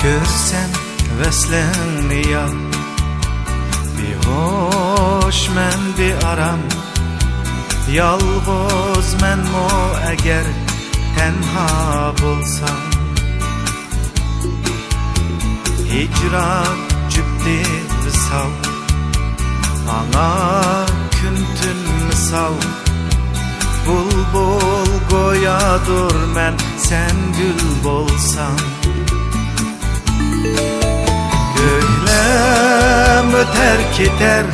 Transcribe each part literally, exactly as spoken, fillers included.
كۆرسەم ۋەسلىڭنى يا، بىھوشمەن بىئارام، يالغۇزمەنمۇ ئەگەر تەنھا بولسام. ھىجران جۈپتى ۋىسال، ماڭا كۈن تۈن مىسال. بۇلبۇل گويادۇر مەن، سەن گۈل بولساڭ. كۆكلەم ئۆتەر كېتەر،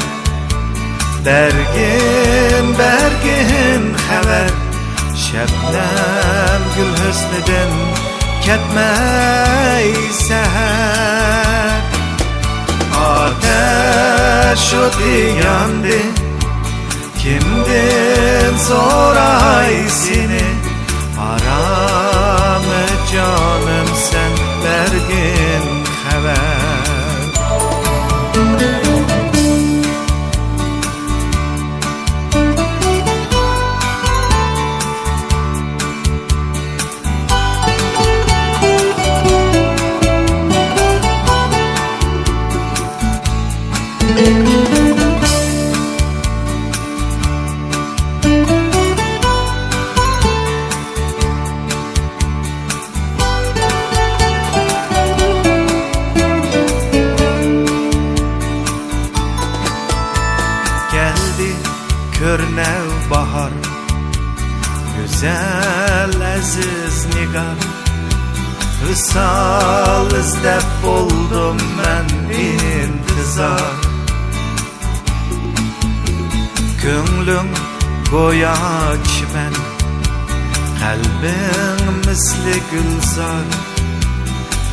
بەرگىن، بەرگىن خەۋەر، شەبنەم گۈل ھۆسنىدىن كەتمەي سەھەر. ئاتەش ئوتى ياندى، كىمدىن سوراي سېنى؟ ئارامى جانىم سەن بەرگىن خەۋەر. كەلدى كۆر نەۋباھار، گۈزەل ئەزىز نىگار، ۋىسال ئىزدەپ بولدۇم مەن ئىنتىزار. كۆڭلۈڭ گويا چىمەن، قەلبىڭ مىسلى گۈلزار،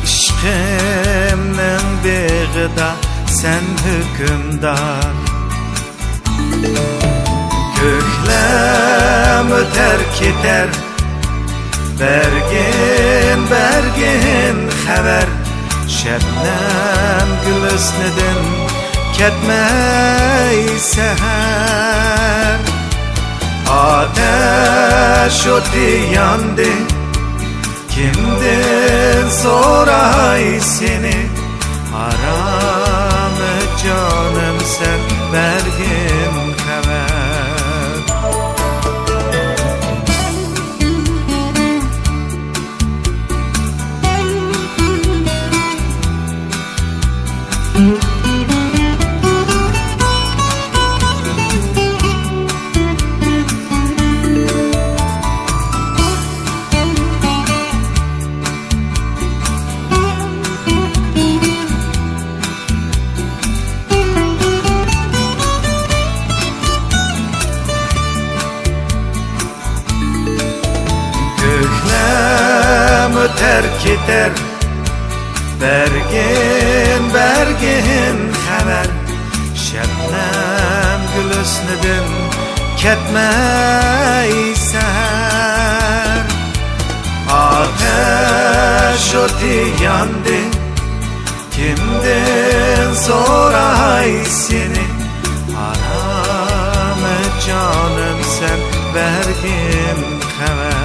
ئىشقىمنىڭ بېغىدا سەن ھۆكۈمدار. كۆكلەم ئۆتەر كېتەر، بەرگىن، بەرگىن خەۋەر، شەبنەم گۈل ھۆسنىدىن كەتمەي سەھەر. ئاتەش ئوتى ياندى، كىمدىن سوراي سېنى؟ ئارامى جانىم سەن بەرگىن خەۋەر. كۆكلەم ئۆتەر كېتەر، بەرگىن، بەرگىن خەۋەر، شەبنەم گۈل ھۆسنىدىن كەتمەي سەھەر. ئاتەش ئوتى ياندى، كىمدىن سوراي سېنى؟ ئارامى جانىم سەن بەرگىن خەۋەر.